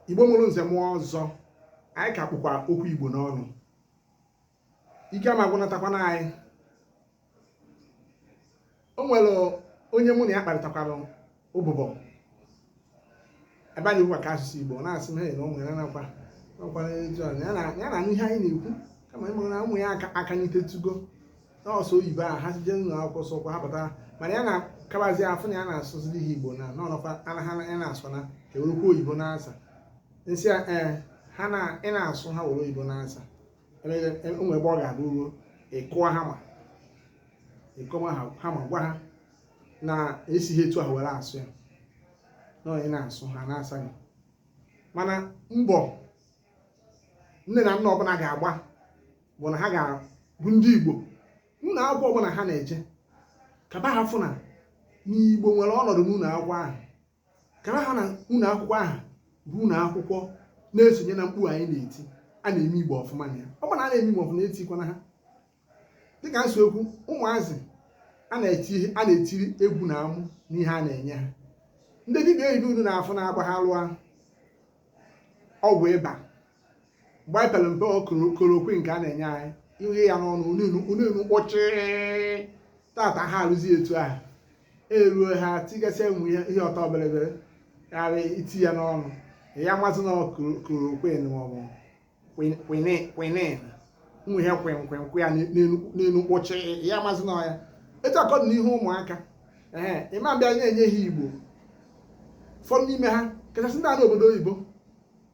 Igbo mụrụ nze mụọ ọzọ, anyị ka kpụkwa okwu Igbo n'ọnụ. Ike ama agwụnatakwana anyị. O nwere onye mụ na ya kparịtakwara ụbụbọ ebe a na-ekwu maka asụsụ Igbo, ọ na-asị m, "Hey, na o nwere nakwa ọkwa etu a na ya na ihe anyị na-ekwu, kama ịmụ na ụmụ ya aka n'itetugo n'ọsọ oyibo a ha jee n'ụlọ akwụkwọ sọkwa ha pụta, mana ya na-akabazi afụ na ya na-asụziri ha Igbo na n'ọnọkwa ha ya na-asụ na ka ewerekwa oyibo na-asa." Nsị ya, ee, ha na ị na-asụ, ha were oyibo na-asa. Onwe ebe ọ ga-abụ ruo, ịkụọ hama, ịkụọ hama, gwa ha na esighị etu ahụ were asụ ya, na onye na-asụ ha na-asa gị. Mana mbọ nne na nna ọbụla ga-agba bụ na ha ga-abụ ndị Igbo ụlọ akwụkwọ ọbụla ha na-eje, kaba ha fụ na n'Igbo nwere ọnọdụ n'ụlọ akwụkwọ ahụ, kaba ha na ụlọ akwụkwọ ahụ bụ ụlọ akwụkwọ na-esonye na mkpu anyị na-eti, a na-eme Igbo ọfụma na ya. Ọ bụ na a na-eme Igbo ọfụma, etikwana ha. Dịka nsi okwu, ụmụazị a na-etiri egwu na amụ n'ihe a na-enye ha. Ndị dibịa oyibo unu na-afụ na-agba ha lụọ ọgwụ ịba, mgbe anyị pere mpe, chloroquine nke a na-enye anyị, ihe ya n'ọnụ unenu kpọchịị. Tata ha arụzi etu ahụ eruo, ha tigasịa ụmụ ihe ọtọ belebele ghara iti ya n'ọnụ ya, masị na chloroquine maọbụ quinine, ụmụ ihe kwenkwenkwe ya n'elu kpọchị ya, masị na ya etu akọ dị n'ihu ụmụaka. Ee, ịma bịa na-enye ha Igbo, ụfọdụ n'ime ha, kachasị ndị a n'obodo oyibo,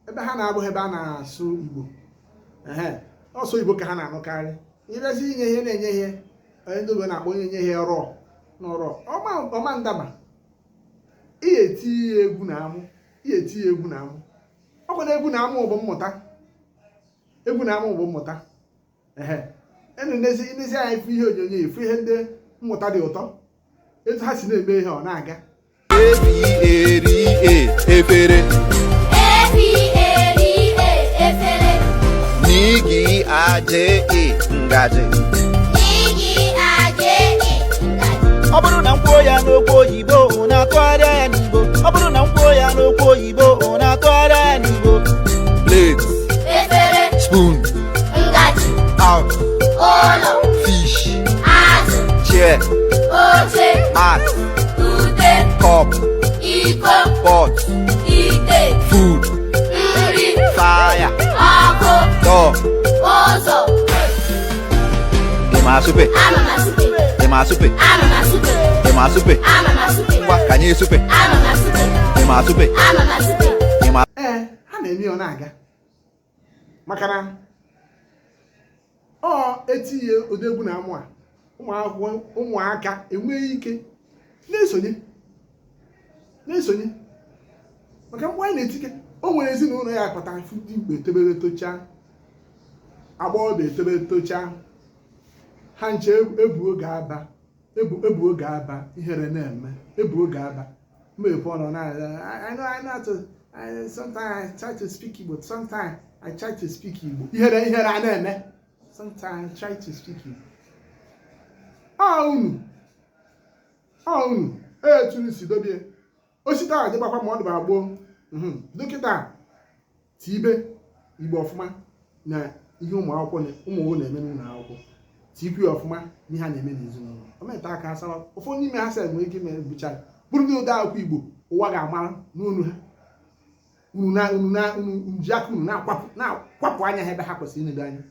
ebe ha na-abụghị ebe a na-asụ Igbo, ee, ọsọ Igbo ka ha na-anụkarị. Ịbịazi inye ihe, na-enye ihe onye ndị obodo na-akpọ onye nye ihe rọọ n'ọrọ ọma ndaba, ihe eti ya egwu na amụ, ihe eti ya egwu na amụ. Ọkwa na egwu na amụ bụ mmụta, egwu na amụ bụ mmụta. Ehe, enu nezi nezi anya, ifu ihe onyonyo, ifu ihe ndị mmụta dị ụtọ, etu ha si na-eme ihe, ọ na-aga. E-F-E-R-E, efere. F-E-R-E, efere. N-G-A-J-I, ngaji. N-G-A-J-I, ngaji. Ọ bụrụ na m kwuo ya n'okwu oyibo, unu atụgharịa ya n'Igbo. Ọ bụrụ na m kwuo ya n'okwu oyibo, unu atụgharịa ya n'Igbo. Plate. Efere. Spoon. Ngaji. Out. Ụlọ. Fish. Azụ. Chair. Oche. Mat. Ute. Cup. Iko. Pot. Ite. Food. Nri. Fire. Ọkụ. Door. Ụzọ. Ị ma asụpe? Ama m asụpe. Ị ma asụpe? Ama m asụpe. Ị ma asụpe? Ama m asụpe. Ngwa, ka anyị esụpe. Ama m asụpe. Ị ma asụpe? Ama m asụpe. Ị ma Ee, ha na-eme ọ na-aga, maka na ọ etinye ụdị egwu na amụ a, ụmụ akwụkwọ, ụmụaka enweghị ike na-esonye na-esonye maka mkpụ anyị na-etike. O nwere ezinụlọ ya akpata ndị mgbe etobere tochaa, agbọghọbịa etobere tochaa, ha nche ebu oge aba, ebu oge aba, ihere na-eme ebu oge aba mmepe ọnụ na I know how to sometimes I try to speak Igbo, sometimes I try to speak Igbo, ihere ihere a na-eme, sometimes I try to speak Igbo. Ọ unu, ọ unu eturu si dobie osite ahụ dịgbakwa ma ọ dịbara gboo. Dọkịta tibe Igbo ọfụma na ihe ụmụ akwụkwọ ụmụ nwoke na-eme n'ụlọ akwụkwọ, tikwu ya ọfụma n'ihe a na-eme n'ezinụlọ. O meta aka asawa, ụfọdụ n'ime ha sị nwere ike ime bụcha bụrụ ndị ode akwụkwọ Igbo ụwa ga-amara n'onu ha. Unu na unu na unu ji aka unu na-akwapụ anya ha ebe ha kwesịrị inedo anya.